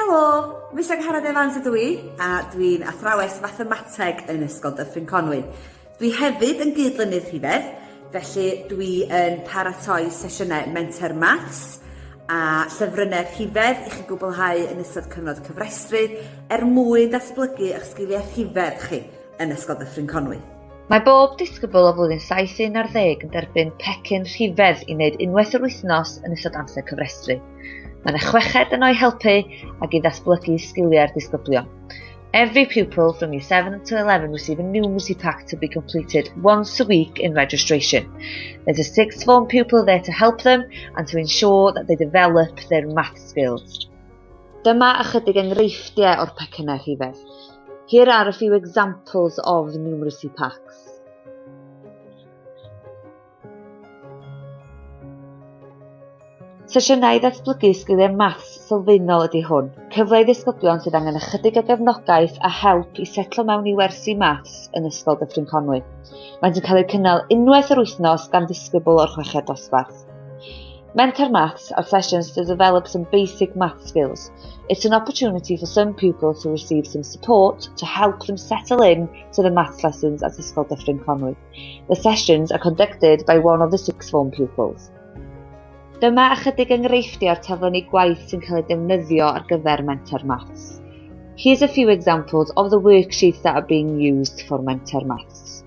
Helo, Miss Angharad Evans ydw i, a dwi'n athrawes fathemateg yn Ysgol Dyffryn Conwy. Dwi hefyd yn gyd-lynydd rhifedd, felly dwi yn paratoi sesiynau Menter Maths a llyfrynnau rhifedd i chi gwblhau yn ystod cyfnod cyfrestru er mwyn datblygu eich sgiliau rhifedd chi yn Ysgol Dyffryn Conwy. Mae bob disgybl o flwyddyn 7 i 11 yn derbyn pecyn rhifedd i wneud unwaith yr wythnos yn ystod amser cyfrestru. Mae yna chweched yno i helpu ac i ddatblygu sgiliau'r disgyblion. Every pupil from year 7 to 11 receive a numeracy pack to be completed once a week in registration. There's a sixth form pupil there to help them and to ensure that they develop their math skills. Dyma ychydig enghreifftiau o'r pecynnau rhifedd. Here are a few examples of the numeracy packs. Sesiynau i ddatblygu sgiliau maths sylfaenol ydy hwn, cyfle i ddisgyblion sydd angen ychydig o gefnogaeth a help i setlo mewn i wersi maths yn Ysgol Dyffryn Conwy. Maent yn cael eu cynnal unwaith yr wythnos gan ddisgybl o'r chweched dosbarth. Menter Maths are sessions to develop some basic math skills. It's an opportunity for some pupils to receive some support to help them settle in to the maths lessons at Ysgol Dyffryn Conwy. The sessions are conducted by one of the sixth form pupils. Dyma ychydig enghreifftiau o'r taflenni gwaith sy'n cael eu defnyddio ar gyfer Menter Maths. Here's a few examples of the worksheets that are being used for Menter Maths.